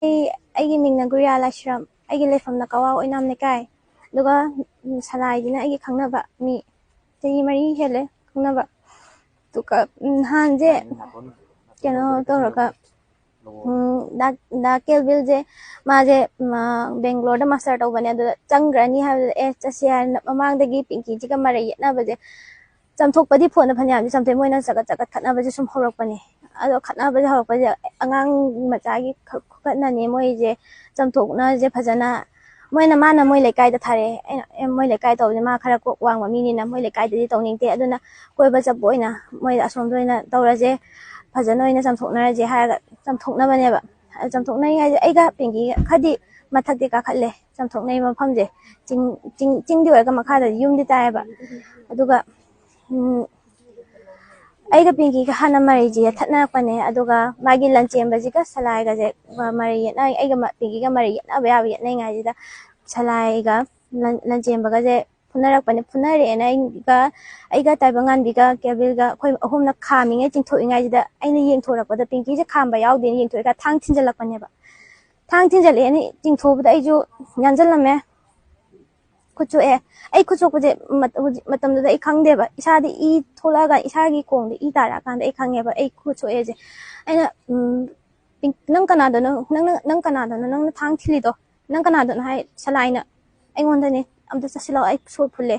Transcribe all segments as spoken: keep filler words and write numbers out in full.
ꯑꯩ ꯑꯩꯒꯤ ꯃꯤꯡꯅ ꯒꯨꯔꯤꯌꯥ ꯂꯥꯏꯁ꯭ꯔꯝ꯫ ꯑꯩꯒꯤ ꯂꯩꯐꯝꯅ ꯀꯋꯥ ꯑꯣꯏꯅꯥꯝ ꯂꯩꯀꯥꯏ꯫ ꯑꯗꯨꯒ ꯎꯝ, ꯁꯂꯥꯏꯁꯤꯅ ꯑꯩꯒꯤ ꯈꯪꯅꯕ ꯃꯤ ꯆꯍꯤ ꯃꯔꯤ ꯍꯦꯜꯂꯦ ꯈꯪꯅꯕ꯫ ꯑꯗꯨꯒ ꯎꯝ, ꯅꯍꯥꯟꯁꯦ ꯀꯩꯅꯣ ꯇꯧꯔꯒ ꯎꯝ, ꯗꯥ ꯗꯥ ꯀꯦꯜꯕꯤꯜꯁꯦ ꯃꯥꯁꯦ ꯎꯝ, ꯑ, ꯕꯦꯡꯒ꯭ꯂꯣꯔꯗ ꯃꯥꯁꯇꯔ ꯇꯧꯕꯅꯦ꯫ ꯑꯗꯨꯗ ꯆꯪꯈ꯭ꯔꯅꯤ ꯍꯥꯏꯕꯗꯨꯗ ꯑꯦ ꯆꯠꯁꯤ ꯍꯥꯏꯅ ꯃꯃꯥꯡꯗꯒꯤ ꯄꯤꯡꯀꯤꯁꯤꯒ ꯃꯔꯩ ꯌꯦꯠꯅꯕꯁꯦ ꯆꯝꯊꯣꯛꯄꯗꯤ ꯐꯣꯟꯗ ꯐꯅꯌꯥꯝꯗꯤ ꯆꯝꯊꯣꯛꯑꯦ, ꯃꯣꯏꯅ ꯆꯒꯠ ꯆꯒꯠ ꯈꯠꯅꯕꯁꯦ ꯁꯨꯝ ꯍꯧꯔꯛꯄꯅꯦ꯫ ꯑꯗꯣ ꯈꯠꯅꯕꯁꯦ ꯍꯧꯔꯛꯄꯁꯦ ꯑꯉꯥꯡ ꯃꯆꯥꯒꯤ ꯈ- ꯈꯨꯈꯠꯅꯅꯦ ꯃꯣꯏꯁꯦ꯫ ꯆꯝꯊꯣꯛꯅꯁꯦ ꯐꯖꯅ ꯃꯣꯏꯅ ꯃꯥꯅ ꯃꯣꯏ ꯂꯩꯀꯥꯏꯗ ꯊꯥꯔꯛꯑꯦ꯫ ꯑꯩꯅ ꯑꯦ ꯃꯣꯏ ꯂꯩꯀꯥꯏ ꯇꯧꯕꯁꯦ ꯃꯥ ꯈꯔ ꯀꯣꯛ ꯋꯥꯡꯕ ꯃꯤꯅꯤꯅ ꯃꯣꯏ ꯂꯩꯀꯥꯏꯗꯗꯤ ꯇꯧꯅꯤꯡꯗꯦ꯫ ꯑꯗꯨꯅ ꯀꯣꯏꯕ ꯆꯠꯄ ꯑꯣꯏꯅ ꯃꯣꯏ ꯑꯁꯣꯝꯗ ꯑꯣꯏꯅ ꯇꯧꯔꯁꯦ, ꯐꯖꯅ ꯑꯣꯏꯅ ꯆꯝꯊꯣꯛꯅꯔꯁꯦ ꯍꯥꯏꯔꯒ ꯆꯝꯊꯣꯛꯅꯕꯅꯦꯕ꯫ ꯆꯝꯊꯣꯛꯅꯩ ꯍꯥꯏꯁꯦ ꯑꯩꯒ ꯄꯤꯡꯀꯤ ꯈꯔꯗꯤ ꯃꯊꯛꯇꯤ ꯀꯥꯈꯠꯂꯦ꯫ ꯆꯝꯊꯣꯛꯅꯩ ꯃꯐꯝꯁꯦ ꯆꯤꯡ ꯆꯤꯡ ꯆꯤꯡꯗꯤ ꯑꯣꯏꯔꯒ ꯃꯈꯥꯗꯗꯤ ꯌꯨꯝꯗꯤ ꯇꯥꯏꯌꯦꯕ꯫ ꯑꯗꯨꯒ ꯎꯝ, ꯑꯩꯒ ꯄꯤꯡꯀꯤꯒ ꯍꯥꯟꯅ ꯃꯔꯩꯁꯦ ꯌꯦꯠꯊꯠꯅꯔꯛꯄꯅꯦ꯫ ꯑꯗꯨꯒ ꯃꯥꯒꯤ ꯂꯟꯆꯦꯟꯕꯁꯤꯒ ꯁꯂꯥꯏꯒꯁꯦ ꯃꯔꯩ ꯌꯦꯠꯅ ꯑꯩꯒ ꯃ- ꯄꯤꯡꯀꯤꯒ ꯃꯔꯩ ꯌꯦꯠꯅꯕ ꯌꯥꯕ ꯌꯦꯠꯅꯩꯉꯥꯏꯁꯤꯗ ꯁꯂꯥꯏꯒ ꯂꯟ- ꯂꯟꯆꯦꯟꯕꯒꯁꯦ ꯐꯨꯅꯔꯛꯄꯅꯦ꯫ ꯐꯨꯅꯔꯛꯑꯦꯅ ꯑꯩꯒ ꯑꯩꯒ ꯇꯥꯏꯕꯪꯉꯥꯟꯕꯤꯒ ꯀꯦꯕꯤꯜꯒ ꯑꯩꯈꯣꯏ ꯑꯍꯨꯝꯅ ꯈꯥꯝꯃꯤꯉꯩ ꯆꯤꯡꯊꯣꯛꯏꯉꯥꯏꯁꯤꯗ ꯑꯩꯅ ꯌꯦꯡꯊꯣꯔꯛꯄꯗ ꯄꯤꯡꯀꯤꯁꯦ ꯈꯥꯝꯕ ꯌꯥꯎꯗꯦꯅ ꯌꯦꯡꯊꯣꯛꯑꯒ ꯊꯥꯡ ꯊꯤꯟꯖꯜꯂꯛꯄꯅꯦꯕ꯫ ꯊꯥꯡ ꯊꯤꯟꯖꯜꯂꯛꯑꯦꯅ ꯆꯤꯡꯊꯣꯛꯄꯗ ꯑꯩꯁꯨ ꯌꯥꯟꯁꯤꯜꯂꯝꯃꯦ꯫ ꯈꯨꯠ ꯁꯣꯛꯑꯦ꯫ ꯑꯩ ꯈꯨꯠ ꯁꯣꯛꯄꯁꯦ ꯃꯠ- ꯍꯧꯖꯤꯛ ꯃꯇꯝꯗꯨꯗ ꯑꯩ ꯈꯪꯗꯦꯕ꯫ ꯏꯁꯥꯗ ꯏ ꯊꯣꯛꯂꯛꯑꯒ ꯏꯁꯥꯒꯤ ꯈꯣꯡꯗ ꯏ ꯇꯥꯔꯛꯑꯀꯥꯟꯗ ꯑꯩ ꯈꯪꯉꯦꯕ ꯑꯩ ꯈꯨꯠ ꯁꯣꯛꯑꯦꯁꯦ꯫ ꯑꯩꯅ ꯎꯝ, "ꯄꯤꯡ- ꯅꯪ ꯀꯅꯥꯗꯅꯣ? ꯅꯪꯅ ꯅꯪ ꯀꯅꯥꯗꯅꯣ? ꯅꯪꯅ ꯊꯥꯡ ꯊꯤꯜꯂꯤꯗꯣ ꯅꯪ ꯀꯅꯥꯗꯅꯣ?" ꯍꯥꯏ ꯁꯂꯥꯏꯅ꯫ "ꯑꯩꯉꯣꯟꯗꯅꯦ꯫ ꯑꯝꯇ ꯆꯠꯁꯤꯜꯂꯛꯑꯣ, ꯑꯩ ꯁꯣꯔ ꯐꯨꯜꯂꯦ,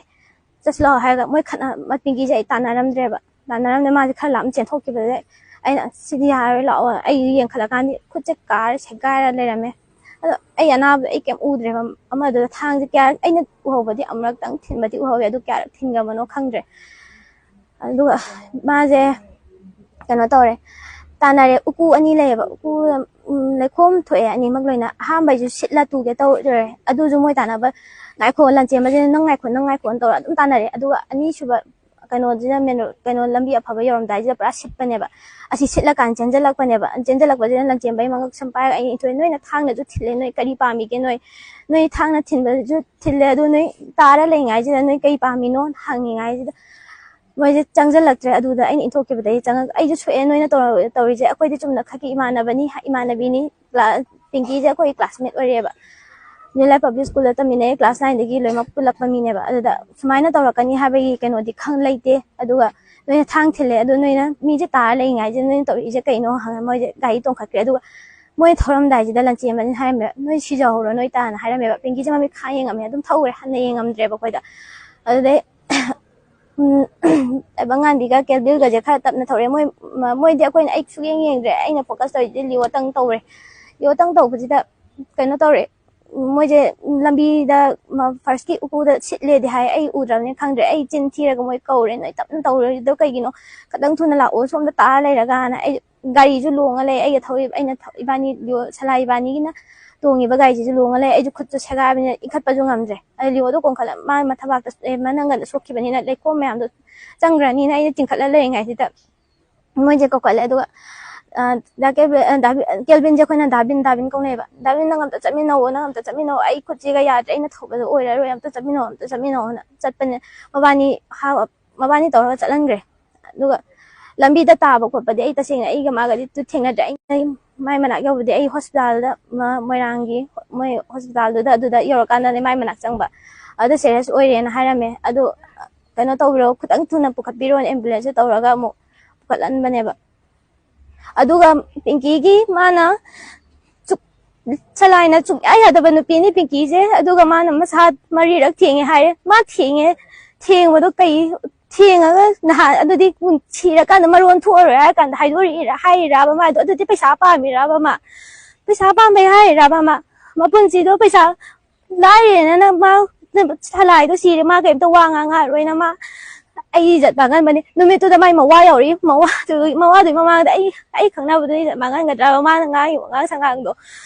ꯆꯠꯁꯤꯜꯂꯛꯑꯣ" ꯍꯥꯏꯔꯒ ꯃꯣꯏ ꯈꯠꯅ ꯃ- ꯄꯤꯡꯀꯤꯁꯦ ꯑꯩ ꯇꯥꯟꯅꯔꯝꯗ꯭ꯔꯦꯕ꯫ ꯇꯥꯟꯅꯔꯝꯗ꯭ꯔꯦ꯫ ꯃꯥꯁꯦ ꯈꯔ ꯂꯥꯞꯅ ꯆꯦꯟꯊꯣꯛꯈꯤꯕꯗꯩ ꯑꯩꯅ "ꯁꯤꯗꯤ ꯌꯥꯔꯔꯣꯏ, ꯂꯥꯛꯑꯣ" ꯑꯩ ꯌꯦꯡꯈꯠꯂꯀꯥꯟꯗ ꯈꯨꯠꯁꯦ ꯀꯥꯔ ꯁꯦꯒꯥꯏꯔ ꯂꯩꯔꯝꯃꯦ꯫ ꯑꯗꯣ ꯑꯩ ꯑꯅꯥꯕꯗꯣ ꯑꯩ ꯀꯩꯝ ꯎꯗ꯭ꯔꯦꯕ꯫ ꯑꯃꯗꯨꯗ ꯊꯥꯡꯁꯦ ꯀꯌꯥ ꯑꯩꯅ ꯎꯍꯧꯕꯗꯤ ꯑꯃꯨꯔꯛꯇꯪ ꯊꯤꯟꯕꯗꯤ ꯎꯍꯧꯋꯦ꯫ ꯑꯗꯨ ꯀꯌꯥꯔꯛ ꯊꯤꯟꯈ꯭ꯔꯕꯅꯣ ꯈꯪꯗ꯭ꯔꯦ꯫ ꯑꯗꯨꯒ ꯃꯥꯁꯦ ꯀꯩꯅꯣ ꯇꯧꯔꯦ꯫ ꯇꯥꯟꯅꯔꯦ꯫ ꯎꯀꯨ ꯑꯅꯤ ꯂꯩꯌꯦꯕ꯫ ꯎꯀꯨ ꯎꯝ, ꯂꯩꯈꯣꯝ ꯊꯣꯛꯑꯦ ꯑꯅꯤꯃꯛ ꯂꯣꯏꯅ꯫ ꯑꯍꯥꯟꯕꯩꯁꯨ ꯁꯤꯠꯂ ꯇꯨꯒꯦ ꯇꯧꯔꯦ꯫ ꯑꯗꯨꯁꯨ ꯃꯣꯏ ꯇꯥꯟꯅꯕ "ꯉꯥꯏꯈꯣ, ꯂꯟꯆꯦꯟꯕꯁꯤꯅ ꯅꯪ ꯉꯥꯏꯈꯣ, ꯅꯪ ꯉꯥꯏꯈꯣꯅ" ꯇꯧꯔ ꯑꯗꯨꯝ ꯇꯥꯟꯅꯔꯦ꯫ ꯑꯗꯨꯒ ꯑꯅꯤꯁꯨꯕ ꯀꯩꯅꯣꯁꯤꯅ ꯃꯦꯟ ꯔꯣ- ꯀꯩꯅꯣ ꯂꯝꯕꯤ ꯑꯐꯕ ꯌꯧꯔꯝꯗꯥꯏꯁꯤꯗ ꯄꯨꯔꯥ ꯁꯤꯠꯄꯅꯦꯕ꯫ ꯑꯁꯤ ꯁꯤꯠꯂꯀꯥꯟ ꯆꯦꯟꯖꯜꯂꯛꯄꯅꯦꯕ꯫ ꯆꯦꯟꯖꯜꯂꯛꯄꯁꯤꯗ ꯂꯟꯆꯦꯟꯕꯩ ꯃꯉꯛ ꯁꯝ ꯄꯥꯏꯔꯒ ꯑꯩꯅ ꯏꯟꯊꯣꯛꯑꯦ꯫ "ꯅꯣꯏꯅ ꯊꯥꯡꯅꯁꯨ ꯊꯤꯜꯂꯦ, ꯅꯣꯏ ꯀꯔꯤ ꯄꯥꯝꯃꯤꯒꯦ? ꯅꯣꯏ ꯅꯣꯏ ꯊꯥꯡꯅ ꯊꯤꯟꯕꯁꯨ ꯊꯤꯜꯂꯦ, ꯑꯗꯨ ꯅꯣꯏ ꯇꯥꯔ ꯂꯩꯉꯥꯏꯁꯤꯗ ꯅꯣꯏ ꯀꯔꯤ ꯄꯥꯝꯃꯤꯅꯣ?" ꯍꯪꯉꯤꯉꯥꯏꯁꯤꯗ ꯃꯣꯏꯁꯦ ꯆꯪꯁꯤꯜꯂꯛꯇ꯭ꯔꯦ꯫ ꯑꯗꯨꯗ ꯑꯩꯅ ꯏꯟꯊꯣꯛꯈꯤꯕꯗꯒꯤ ꯆꯪꯉꯛ ꯑꯩꯁꯨ ꯁꯣꯛꯑꯦ꯫ "ꯅꯣꯏꯅ ꯇꯧꯔ- ꯇꯧꯔꯤꯁꯦ ꯑꯩꯈꯣꯏꯗꯤ ꯆꯨꯝꯅ ꯈꯛꯀꯤ ꯏꯃꯥꯟꯅꯕꯅꯤ, ꯏꯃꯥꯟꯅꯕꯤꯅꯤ, ꯀ꯭ꯂꯥꯁ ꯄꯤꯡꯀꯤꯁꯦ ꯑꯩꯈꯣꯏ ꯀ꯭ꯂꯥꯁꯃꯦꯠ ꯑꯣꯏꯔꯦꯕ꯫ ꯅ꯭ꯌꯨ ꯂꯥꯏꯐ ꯄꯕ꯭ꯂꯤꯛ ꯁ꯭ꯀꯨꯜꯗ ꯇꯝꯃꯤꯟꯅꯩ, ꯀ꯭ꯂꯥꯁ ꯅꯥꯏꯟꯗꯒꯤ ꯂꯣꯏꯅꯃꯛ ꯄꯨꯜꯂꯛꯄ ꯃꯤꯅꯦꯕ꯫ ꯑꯗꯨꯗ ꯁꯨꯃꯥꯏꯅ ꯇꯧꯔꯛꯀꯅꯤ ꯍꯥꯏꯕꯒꯤ ꯀꯩꯅꯣꯗꯤ ꯈꯪ ꯂꯩꯇꯦ꯫ ꯑꯗꯨꯒ ꯅꯣꯏꯅ ꯊꯥꯡ ꯊꯤꯜꯂꯦ, ꯑꯗꯨ ꯅꯣꯏꯅ ꯃꯤꯁꯦ ꯇꯥꯔ ꯂꯩꯔꯤꯉꯩꯁꯤꯗ ꯅꯣꯏꯅ ꯇꯧꯔꯤꯁꯦ ꯀꯩꯅꯣ ꯍꯪꯉ ꯃꯣꯏꯁꯦ ꯒꯥꯔꯤ ꯇꯣꯡꯈꯠꯈ꯭ꯔꯦ꯫ ꯑꯗꯨꯒ ꯃꯣꯏ ꯊꯧꯔꯝꯗꯥꯏꯁꯤꯗ ꯂꯟꯆꯦꯟꯕꯁꯤꯅ ꯍꯥꯏꯔꯝꯃꯦꯕ, "ꯅꯣꯏ ꯁꯤꯖꯍꯧꯔꯣ ꯅꯣꯏ ꯇꯥꯅ" ꯍꯥꯏꯔꯝꯃꯦꯕ꯫ ꯄꯤꯡꯀꯤꯁꯦ ꯃꯃꯤꯠ ꯈꯥ ꯌꯦꯡꯉꯝꯃꯦ, ꯑꯗꯨꯝ ꯊꯧꯈ꯭ꯔꯦ, ꯍꯟꯅ ꯌꯦꯡꯉꯝꯗ꯭ꯔꯦꯕ ꯑꯩꯈꯣꯏꯗ꯫ ꯑꯗꯨꯗꯩ ꯎꯝ, ꯇꯥꯏꯕꯪꯉꯥꯟꯕꯤꯒ ꯀꯦꯜꯕꯤꯜꯒꯁꯦ ꯈꯔ ꯇꯞꯅ ꯊꯧꯔꯛꯑꯦ꯫ ꯃꯣꯏ ꯃ- ꯃꯣꯏꯗꯤ ꯑꯩꯈꯣꯏꯅ ꯑꯩ ꯁꯨꯛꯌꯦꯡ ꯌꯦꯡꯗ꯭ꯔꯦ꯫ ꯑꯩꯅ ꯐꯣꯀꯁ ꯇꯧꯔꯤꯁꯦ ꯂꯤꯑꯣꯇꯪ ꯇꯧꯔꯦ꯫ ꯂꯤꯑꯣꯇꯪ ꯇꯧꯕꯁꯤꯗ ꯀꯩꯅꯣ ꯇꯧꯔꯦ, ꯃꯣꯏꯁꯦ ꯂꯝꯕꯤꯗ ꯐꯥꯔꯁꯀꯤ ꯎꯀꯨꯗ ꯁꯤꯠꯂꯦꯗꯤ ꯍꯥꯏ, ꯑꯩ ꯎꯗ꯭ꯔꯕꯅꯤꯅ ꯈꯪꯗ꯭ꯔꯦ꯫ ꯑꯩ ꯆꯤꯟ ꯊꯤꯔꯒ ꯃꯣꯏ ꯀꯧꯔꯦ, "ꯅꯣꯏ ꯇꯞꯅ ꯇꯧꯔꯤꯗꯣ ꯀꯩꯒꯤꯅꯣ? ꯈꯇꯪ ꯊꯨꯅ ꯂꯥꯛꯑꯣ, ꯁꯣꯝꯗ ꯇꯥꯔ ꯂꯩꯔꯒꯅ"꯫ ꯑꯩ ꯒꯥꯔꯤꯁꯨ ꯂꯣꯡꯉ ꯂꯩ, ꯑꯩꯒ ꯊꯧꯔꯤꯕ ꯑꯩꯅ ꯊꯧ- ꯏꯕꯥꯅꯤ ꯂꯤꯑꯣ ꯁꯂꯥꯏ ꯏꯕꯥꯅꯤꯒꯤꯅ ꯇꯣꯡꯉꯤꯕ ꯒꯥꯔꯤꯁꯤꯁꯨ ꯂꯣꯡꯉ ꯂꯩ꯫ ꯑꯩꯁꯨ ꯈꯨꯠꯁꯨ ꯁꯦꯒꯥꯏꯕꯅꯤꯅ ꯏꯟꯈꯠꯄꯁꯨ ꯉꯝꯗ꯭ꯔꯦ꯫ ꯑꯗ ꯂꯤꯑꯣꯗꯣ ꯀꯣꯟꯈꯠꯂ ꯃꯥ ꯃꯊꯕꯥꯛꯇ ꯑꯦ, ꯃꯅꯪꯒꯟꯗ ꯁꯣꯛꯈꯤꯕꯅꯤꯅ ꯂꯩꯈꯣꯝ ꯃꯌꯥꯝꯗꯣ ꯆꯪꯈ꯭ꯔꯅꯤꯅ ꯑꯩꯅ ꯆꯤꯡꯈꯠꯂ ꯂꯩꯔꯤꯉꯩꯁꯤꯗ ꯃꯣꯏꯁꯦ ꯀꯧꯈꯠꯂꯦ꯫ ꯑꯗꯨꯒ ꯑ, ꯗꯥ ꯀꯦꯜꯕꯤꯟ, ꯑ, ꯗꯥꯕꯤ- ꯀꯦꯜꯕꯤꯟꯁꯦ ꯑꯩꯈꯣꯏꯅ ꯗꯥꯕꯤꯟ ꯗꯥꯕꯤꯟ ꯀꯧꯅꯩꯕ꯫ "ꯗꯥꯕꯤꯟ, ꯅꯪ ꯑꯝꯇ ꯆꯠꯃꯤꯟꯅꯧꯑꯣ, ꯅꯪ ꯑꯝꯇ ꯆꯠꯃꯤꯟꯅꯧꯑꯣ, ꯑꯩ ꯈꯨꯠꯁꯤꯒ ꯌꯥꯗ꯭ꯔꯦ, ꯑꯩꯅ ꯊꯧꯕꯗꯣ ꯑꯣꯏꯔꯔꯣꯏ, ꯑꯝꯇ ꯆꯠꯃꯤꯟꯅꯧꯑꯣ, ꯑꯝꯇ ꯆꯠꯃꯤꯟꯅꯧꯑꯣꯅ" ꯆꯠꯄꯅꯦ꯫ ꯃꯕꯥꯅꯤ ꯍꯥ- ꯃꯕꯥꯅꯤ ꯇꯧꯔꯒ ꯆꯠꯍꯟꯈ꯭ꯔꯦ꯫ ꯑꯗꯨꯒ ꯂꯝꯕꯤꯗ ꯇꯥꯕ ꯈꯣꯠꯄꯗꯤ ꯑꯩ ꯇꯁꯦꯡꯅ ꯑꯩꯒ ꯃꯥꯒꯗꯤ ꯇꯨ ꯊꯦꯡꯅꯗ꯭ꯔꯦ꯫ ꯑꯩ ꯃꯥꯏ ꯃꯅꯥꯛ ꯌꯧꯕꯗꯤ ꯑꯩ ꯍꯣꯁꯄꯤꯇꯥꯜꯗ, ꯃ- ꯃꯣꯏꯔꯥꯡꯒꯤ ꯃꯣꯏ ꯍꯣꯁꯄꯤꯇꯥꯜꯗꯨꯗ, ꯑꯗꯨꯗ ꯌꯧꯔꯀꯥꯟꯗꯅꯦ ꯃꯥꯏ ꯃꯅꯥꯛ ꯆꯪꯕ꯫ ꯑꯗꯨꯗ ꯁꯦꯔꯤꯌꯁ ꯑꯣꯏꯔꯦꯅ ꯍꯥꯏꯔꯝꯃꯦ꯫ ꯑꯗꯨ ꯀꯩꯅꯣ ꯇꯧꯕꯤꯔꯣ, ꯈꯤꯇꯪ ꯊꯨꯅ ꯄꯨꯈꯠꯄꯤꯔꯣꯅ ꯑꯦꯝꯕꯨꯂꯦꯟꯁꯇ ꯇꯧꯔꯒ ꯑꯃꯨꯛ ꯄꯨꯈꯠꯍꯟꯕꯅꯦꯕ꯫ ꯑꯗꯨꯒ ꯄꯤꯡꯀꯤꯒꯤ ꯃꯥꯅ ꯆꯨꯛ- ꯁꯂꯥꯏꯅ ꯆꯨꯛꯌꯥ ꯌꯥꯗꯕ ꯅꯨꯄꯤꯅꯤ ꯄꯤꯡꯀꯤꯁꯦ꯫ ꯑꯗꯨꯒ ꯃꯥꯅ ꯃꯁꯥ ꯃꯔꯤꯔꯛ ꯊꯦꯡꯉꯦ ꯍꯥꯏꯔꯦ꯫ ꯃꯥ ꯊꯦꯡꯉꯦ, ꯊꯦꯡꯕꯗꯣ ꯀꯩ ꯊꯦꯡꯉꯒ ꯅꯍꯥꯟ ꯑꯗꯨꯗꯤ ꯁꯤꯔꯀꯥꯟꯗ ꯃꯔꯣꯟ ꯊꯣꯛꯑꯔꯣꯏ ꯍꯥꯏꯔ ꯀꯥꯟꯗ ꯍꯥꯏꯗꯣꯔꯛꯏꯔꯥ ꯍꯥꯏꯔꯤꯔꯥꯕ ꯃꯥꯗꯣ? ꯑꯗꯨꯗꯤ ꯄꯩꯁꯥ ꯄꯥꯝꯃꯤꯔꯥꯕ ꯃꯥ? ꯄꯩꯁꯥ ꯄꯥꯝꯕꯩ ꯍꯥꯏꯔꯤꯔꯥꯕ ꯃꯥ? ꯃꯄꯨꯟꯁꯤꯗꯣ ꯄꯩꯁꯥ ꯂꯥꯏꯔꯦꯅ ꯃꯥ ꯁꯂꯥꯏꯗꯣ ꯁꯤꯔꯦ, ꯃꯥ ꯀꯩꯝꯇ ꯋꯥ ꯉꯥꯡꯉꯛꯑꯔꯣꯏꯅ ꯃꯥ ꯑꯩ ꯏꯖꯠ ꯃꯥꯡꯍꯟꯕꯅꯦ꯫ ꯅꯨꯃꯤꯠꯇꯨꯗ ꯃꯥꯏ ꯃꯋꯥ ꯌꯧꯔꯛꯏ꯫ ꯃꯋꯥꯗꯨꯒꯤ ꯃꯋꯥꯗꯨꯒꯤ ꯃꯃꯥꯡꯗ ꯑꯩ ꯑꯩ ꯈꯪꯅꯕꯗꯨ ꯏꯖꯠ ꯃꯥꯡꯍꯟꯒꯗ꯭ꯔꯕ ꯃꯥꯅ ꯉꯥꯡꯉꯤꯕ ꯋꯥꯉꯥꯡ ꯁꯉꯥꯡꯗꯣ?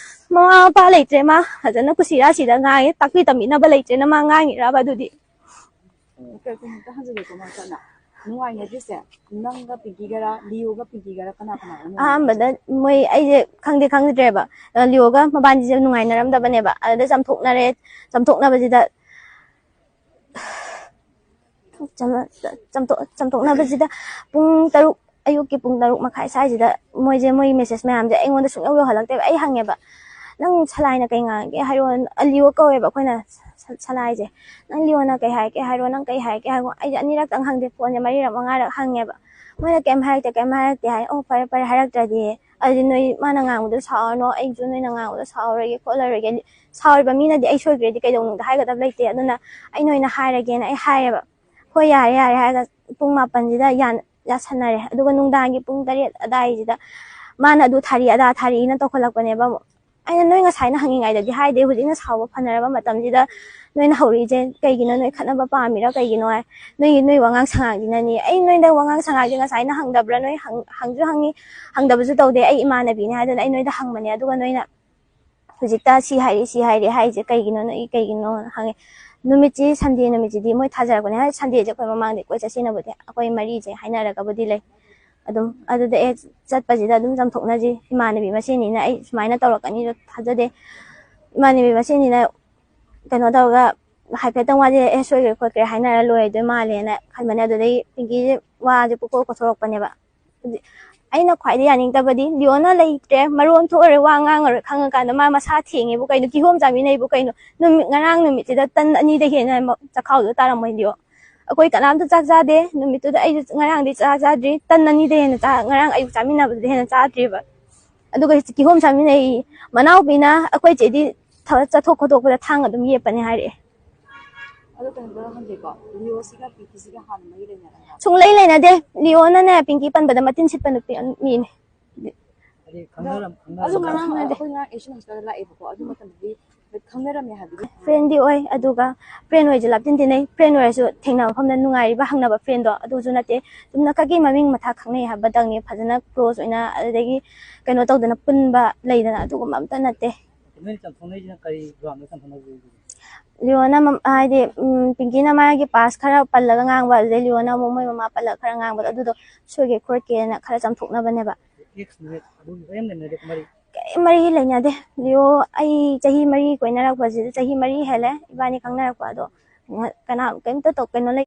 ꯃꯃꯥ ꯃꯄꯥ ꯂꯩꯇ꯭ꯔꯦ, ꯃꯥ ꯐꯖꯅ ꯀꯨꯁꯤ ꯔꯥꯁꯤꯗ ꯉꯥꯡꯉꯦ, ꯇꯥꯛꯄꯤ ꯇꯝꯕꯤꯅꯕ ꯂꯩꯇ꯭ꯔꯦꯅ ꯃꯥ ꯉꯥꯡꯉꯤꯔꯕ ꯑꯗꯨꯗꯤ? ꯎꯝ, ꯀꯩꯒꯨꯝꯕ ꯑꯝꯇ ꯍꯪꯖꯒꯦꯀꯣ, ꯃꯥ ꯆꯠꯅ ꯅꯨꯡꯉꯥꯏꯅꯗ꯭ꯔꯤꯁꯦ ꯅꯪꯒ ꯄꯤꯡꯀꯤꯒꯔ, ꯂꯤꯌꯣꯒ ꯄꯤꯡꯀꯤꯒꯔ, ꯀꯅꯥ ꯀꯅꯥꯒ ꯅꯨꯡꯉꯥꯏꯅꯗ꯭ꯔꯤꯁꯦ? ꯑꯍꯥꯟꯕꯗ ꯃꯣꯏ ꯑꯩꯁꯦ ꯈꯪꯗꯤ ꯈꯪꯗ꯭ꯔꯦꯕ꯫ ꯑ, ꯂꯤꯌꯣꯒ ꯃꯕꯥꯅꯤꯁꯦ ꯅꯨꯡꯉꯥꯏꯅꯔꯝꯗꯕꯅꯦꯕ꯫ ꯑꯗꯨꯗ ꯆꯝꯊꯣꯛꯅꯔꯦ꯫ ꯆꯝꯊꯣꯛꯅꯕꯁꯤꯗ ꯆꯝ- ꯆꯝꯊꯣꯛ- ꯆꯝꯊꯣꯛꯅꯕꯁꯤꯗ ꯄꯨꯡ ꯇꯔꯨꯛ, ꯑꯌꯨꯛꯀꯤ ꯄꯨꯡ ꯇꯔꯨꯛ ꯃꯈꯥꯏ ꯁ꯭ꯋꯥꯏꯁꯤꯗ ꯃꯣꯏꯁꯦ ꯃꯣꯏ ꯃꯦꯁꯦꯖ ꯃꯌꯥꯝꯁꯦ ꯑꯩꯉꯣꯟꯗ ꯁꯨꯡꯌꯧ ꯌꯧꯍꯜꯂꯛꯇꯦꯕ꯫ ꯑꯩ ꯍꯪꯉꯦꯕ, "ꯅꯪ ꯁꯂꯥꯏꯅ ꯀꯩ ꯉꯥꯡꯒꯦ ꯍꯥꯏꯔꯣ?" ꯑꯂꯤꯌꯣ ꯀꯧꯋꯦꯕ ꯑꯩꯈꯣꯏꯅ ꯁ-, ꯁꯂꯥꯏꯁꯦ꯫ "ꯅꯪ ꯂꯤꯌꯣꯅ ꯀꯩ ꯍꯥꯏꯔꯛꯀꯦ ꯍꯥꯏꯔꯣ? ꯅꯪ ꯀꯩ ꯍꯥꯏꯔꯛꯀꯦ ꯍꯥꯏꯔꯣ?" ꯑꯩꯁꯦ ꯑꯅꯤꯔꯛꯇꯪ ꯍꯪꯗꯦ, ꯐꯣꯟꯁꯦ ꯃꯔꯤꯔꯛ ꯃꯉꯥꯔꯛ ꯍꯪꯉꯦꯕ꯫ ꯃꯣꯏꯅ ꯀꯩꯝ ꯍꯥꯏꯔꯛꯇꯦ, ꯀꯩꯝ ꯍꯥꯏꯔꯛꯇꯦ ꯍꯥꯏ꯫ "ꯑꯣ, ꯐꯔꯦ ꯐꯔꯦ, ꯍꯥꯏꯔꯛꯇ꯭ꯔꯗꯤ ꯑꯗꯨꯗꯤ ꯅꯣꯏ ꯃꯥꯅ ꯉꯥꯡꯕꯗꯣ ꯁꯥꯎꯔꯅꯣ, ꯑꯩꯁꯨ ꯅꯣꯏꯅ ꯉꯥꯡꯕꯗꯣ ꯁꯥꯎꯔꯒꯦ ꯈꯣꯠꯂꯔꯣꯏꯒꯦ꯫ ꯁꯥꯎꯔꯤꯕ ꯃꯤꯅꯗꯤ ꯑꯩ ꯁꯣꯏꯈ꯭ꯔꯦꯗꯤ ꯀꯩꯗꯧꯅꯨꯡꯗ ꯍꯥꯏꯒꯗꯕ ꯂꯩꯇꯦ, ꯑꯗꯨꯅ ꯑꯩꯅ ꯑꯣꯏꯅ ꯍꯥꯏꯔꯒꯦꯅ" ꯑꯩ ꯍꯥꯏꯌꯦꯕ꯫ "ꯍꯣꯏ, ꯌꯥꯔꯦ ꯌꯥꯔꯦ" ꯍꯥꯏꯔꯒ ꯄꯨꯡ ꯃꯥꯄꯟꯁꯤꯗ ꯌꯥꯟ-, ꯌꯥꯁꯟꯅꯔꯦ꯫ ꯑꯗꯨꯒ ꯅꯨꯡꯗꯥꯡꯒꯤ ꯄꯨꯡ ꯇꯔꯦꯠ ꯑꯗꯥꯏꯁꯤꯗ ꯃꯥꯅ "ꯑꯗꯨ ꯊꯥꯔꯤ ꯑꯗꯥ ꯊꯥꯔꯤꯅ" ꯇꯧꯈꯠꯂꯛꯄꯅꯦꯕ ꯑꯃꯨꯛ꯫ ꯑꯩꯅ, "ꯅꯣꯏ ꯉꯁꯥꯏꯅ ꯍꯪꯉꯤꯉꯩꯗꯗꯤ ꯍꯥꯏꯗꯦ, ꯍꯧꯖꯤꯛꯅ ꯁꯥꯎꯕ ꯐꯅꯔꯕ ꯃꯇꯝꯁꯤꯗ ꯅꯣꯏꯅ ꯍꯧꯔꯛꯏꯁꯦ ꯀꯩꯒꯤꯅꯣ? ꯅꯣꯏ ꯈꯠꯅꯕ ꯄꯥꯝꯃꯤꯔꯥ ꯀꯩꯒꯤꯅꯣ?" ꯍꯥꯏ꯫ "ꯅꯣꯏꯒꯤ, ꯅꯣꯏ ꯋꯥꯉꯥꯡ ꯁꯉꯥꯡꯁꯤꯅꯅꯤ"꯫ ꯑꯩ, "ꯅꯣꯏꯗ ꯋꯥꯉꯥꯡ ꯁꯉꯥꯡꯁꯦ ꯉꯁꯥꯏꯅ ꯍꯪꯗꯕ꯭ꯔꯥ? ꯅꯣꯏ ꯍꯪ-, ꯍꯪꯁꯨ ꯍꯪꯉꯤ, ꯍꯪꯗꯕꯁꯨ ꯇꯧꯗꯦ꯫ ꯑꯩ ꯏꯃꯥꯟꯅꯕꯤꯅꯦ ꯍꯥꯏꯗꯅ ꯑꯩ ꯅꯣꯏꯗ ꯍꯪꯕꯅꯦ, ꯑꯗꯨꯒ ꯅꯣꯏꯅ ꯍꯧꯖꯤꯛꯇ ꯁꯤ ꯍꯥꯏꯔꯤ, ꯁꯤ ꯍꯥꯏꯔꯤ ꯍꯥꯏꯁꯦ ꯀꯩꯒꯤꯅꯣ? ꯅꯣꯏ ꯀꯩꯒꯤꯅꯣ?" ꯍꯪꯉꯦ꯫ ꯅꯨꯃꯤꯠꯁꯤ, ꯁꯟꯗꯦ ꯅꯨꯃꯤꯠꯁꯤꯗꯤ ꯃꯣꯏ ꯊꯥꯖꯔꯛꯄꯅꯦ꯫ ꯍꯥꯏꯗꯤ ꯁꯟꯗꯦꯁꯦ ꯑꯩꯈꯣꯏ ꯃꯃꯥꯡꯗ ꯀꯣꯏ ꯆꯠꯁꯤꯟꯅꯕꯗꯤ ꯑꯩꯈꯣꯏ ꯃꯔꯤꯁꯦ ꯍꯥꯏꯅꯔꯒꯕꯨꯗꯤ ꯂꯩ꯫ ꯑꯗꯨꯝ ꯑꯗꯨꯗ ꯑꯦ ꯆꯠꯄꯁꯤꯗ ꯑꯗꯨꯝ ꯆꯥꯝꯊꯣꯛꯅꯁꯤ, ꯏꯃꯥꯟꯅꯕꯤ ꯃꯁꯦꯟꯅꯤꯅ ꯑꯩ ꯁꯨꯃꯥꯏꯅ ꯇꯧꯔꯛꯀꯅꯤꯁꯨ ꯊꯥꯖꯗꯦ꯫ ꯏꯃꯥꯟꯅꯕꯤ ꯃꯁꯦꯟꯅꯤꯅ ꯀꯩꯅꯣ ꯇꯧꯔꯒ ꯍꯥꯏꯐꯦꯠꯇꯪ ꯋꯥꯁꯦ ꯑꯦ ꯁꯣꯏꯈ꯭ꯔꯦ ꯈꯣꯠꯈ꯭ꯔꯦ ꯍꯥꯏꯅꯔ ꯂꯣꯏꯗꯣꯏ ꯃꯥꯜꯂꯦꯅ ꯈꯟꯕꯅꯦ꯫ ꯑꯗꯨꯗꯒꯤ ꯄꯤꯡꯀꯤꯁꯦ ꯋꯥꯁꯦ ꯄꯨꯀꯣꯛ ꯀꯣꯊꯣꯔꯛꯄꯅꯦꯕ꯫ ꯑꯗꯨꯗꯤ ꯑꯩꯅ ꯈ꯭ꯋꯥꯏꯗꯩ ꯌꯥꯅꯤꯡꯗꯕꯗꯤ ꯂꯤꯌꯣꯅ ꯂꯩꯇ꯭ꯔꯦ, ꯃꯔꯣꯟ ꯊꯣꯛꯑꯔꯣꯏ, ꯋꯥ ꯉꯥꯡꯉꯔꯣꯏ ꯈꯪꯉꯀꯥꯟꯗ ꯃꯥ ꯃꯁꯥ ꯊꯦꯡꯉꯦꯕꯨ ꯀꯩꯅꯣ, ꯀꯤꯍꯣꯝ ꯆꯥꯃꯤꯟꯅꯩꯕꯨ ꯀꯩꯅꯣ, ꯅꯨꯃꯤꯠ, ꯉꯔꯥꯡ ꯅꯨꯃꯤꯠꯁꯤꯗ ꯇꯟ ꯑꯅꯤꯗ ꯍꯦꯟꯅ ꯃ-, ꯆꯈꯥꯎꯗꯣ ꯇꯥꯔꯝꯃꯣꯏ ꯂꯤꯌꯣ꯫ ꯑꯩꯈꯣꯏ ꯀꯅꯥꯝꯇ ꯆꯥꯛ ꯆꯥꯗꯦ ꯅꯨꯃꯤꯠꯇꯨꯗ꯫ ꯑꯩꯁꯨ ꯉꯔꯥꯡꯗꯤ ꯆꯥꯛ ꯆꯥꯗ꯭ꯔꯤ, ꯇꯟ ꯑꯅꯤꯗ ꯍꯦꯟꯅ ꯆꯥ-, ꯉꯔꯥꯡ ꯑꯌꯨꯛ ꯆꯥꯃꯤꯟꯅꯕꯗꯨꯗ ꯍꯦꯟꯅ ꯆꯥꯗ꯭ꯔꯤꯕ꯫ ꯑꯗꯨꯒ ꯀꯤꯍꯣꯝ ꯆꯥꯃꯤꯟꯅꯩ꯫ ꯃꯅꯥꯎꯄꯤꯅ ꯑꯩꯈꯣꯏ ꯆꯦꯗꯤ ꯊꯕꯛ ꯆꯠꯊꯣꯛ ꯈꯣꯠꯇꯣꯛꯄꯗ ꯊꯥꯡ ꯑꯗꯨꯝ ꯌꯦꯞꯄꯅꯦ ꯍꯥꯏꯔꯛꯑꯦ꯫ ꯑꯗꯣ ꯀꯩꯅꯣꯗ ꯍꯪꯒꯦꯀꯣ, ꯂꯤꯌꯣꯁꯤꯒ ꯄꯤꯡꯀꯤꯁꯤꯒ ꯍꯥꯟꯅ ꯃꯔꯤ ꯂꯩꯅꯔꯝꯕ꯭ꯔꯥ? ꯁꯨꯡꯂꯩ ꯂꯩꯅꯗꯦ꯫ ꯂꯤꯌꯣꯅꯅꯦ ꯄꯤꯡꯀꯤ ꯄꯟꯕꯗ ꯃꯇꯤꯟ ꯁꯤꯠꯄ ꯅꯨꯄꯤ ꯃꯤꯅꯦ꯫ ꯍꯥꯏꯗꯤ ꯈꯪꯅꯔꯝ-, ꯑꯗꯨ ꯈꯪꯅꯔꯝꯕ꯭ꯔꯥ? ꯉꯔꯥꯡ ꯑꯩꯈꯣꯏ ꯉꯔꯥꯡ ꯑꯦꯁꯤꯌꯥꯟ ꯍꯣꯁꯄꯤꯇꯥꯜꯗ ꯂꯥꯛꯑꯦꯕꯀꯣ, ꯑꯗꯨ ꯃꯇꯝꯗꯗꯤ ꯈꯪꯅꯔꯝꯃꯦ ꯍꯥꯏꯕꯗꯤ? ꯐ꯭ꯔꯦꯟꯗꯤ ꯑꯣꯏ, ꯑꯗꯨꯒ ꯐ꯭ꯔꯦꯟ ꯑꯣꯏꯁꯦ ꯂꯥꯞꯇꯤꯟ ꯇꯤꯟꯅꯩ꯫ ꯐ꯭ꯔꯦꯟ ꯑꯣꯏꯔꯁꯨ ꯊꯦꯡꯅꯕ ꯃꯐꯝꯗ ꯅꯨꯡꯉꯥꯏꯔꯤꯕ ꯍꯪꯅꯕ ꯐ꯭ꯔꯦꯟꯗꯣ ꯑꯗꯨꯁꯨ ꯅꯠꯇꯦ꯫ ꯆꯨꯝꯅ ꯈꯛꯀꯤ ꯃꯃꯤꯡ ꯃꯊꯥ ꯈꯪꯅꯩ ꯍꯥꯏꯕꯗꯪꯅꯤ, ꯐꯖꯅ ꯀ꯭ꯂꯣꯖ ꯑꯣꯏꯅ ꯑꯗꯨꯗꯒꯤ ꯀꯩꯅꯣ ꯇꯧꯗꯅ ꯄꯨꯟꯕ ꯂꯩꯗꯅ ꯑꯗꯨꯒꯨꯝꯕ ꯑꯝꯇ ꯅꯠꯇꯦ꯫ ꯅꯣꯏꯅ ꯆꯝꯊꯣꯛꯅꯩꯁꯤꯅ ꯀꯔꯤ ꯒ꯭ꯔꯥꯎꯟꯗ ꯆꯝꯊꯣꯛꯅꯒꯦ? ꯂꯤꯌꯣꯅ ꯃꯝ-, ꯍꯥꯏꯗꯤ, ꯎꯝ, ꯄꯤꯡꯀꯤꯅ ꯃꯥꯒꯤ ꯄꯥꯁ ꯈꯔ ꯄꯜꯂꯒ ꯉꯥꯡꯕ, ꯑꯗꯨꯗꯩ ꯂꯤꯌꯣꯅ ꯑꯃꯨꯛ ꯃꯣꯏ ꯃꯃꯥ ꯄꯜꯂꯒ ꯈꯔ ꯉꯥꯡꯕꯗꯣ, ꯑꯗꯨꯗꯣ ꯁꯣꯏꯒꯦ ꯈꯣꯠꯀꯦꯅ ꯈꯔ ꯆꯝꯊꯣꯛꯅꯕꯅꯦꯕ꯫ ꯑꯦꯛꯁ ꯅꯨꯃꯤꯠ ꯑꯗꯨꯒꯤ ꯀꯔꯤꯝ ꯂꯩꯅꯗꯦ ꯃꯔꯤ? ꯀꯔꯤꯝ ꯃꯔꯤ ꯂꯩꯅꯗꯦ꯫ ꯂꯤꯌꯣ, ꯑꯩ ꯆꯍꯤ ꯃꯔꯤ ꯀꯣꯏꯅꯔꯛꯄꯁꯤꯗ, ꯆꯍꯤ ꯃꯔꯤ ꯍꯦꯜꯂꯦ ꯏꯕꯥꯅꯤ ꯈꯪꯅꯔꯛꯄ, ꯑꯗꯣ ꯀꯅꯥ, ꯀꯩꯝꯇ ꯇꯧ-, ꯀꯩꯅꯣ ꯂꯩ-,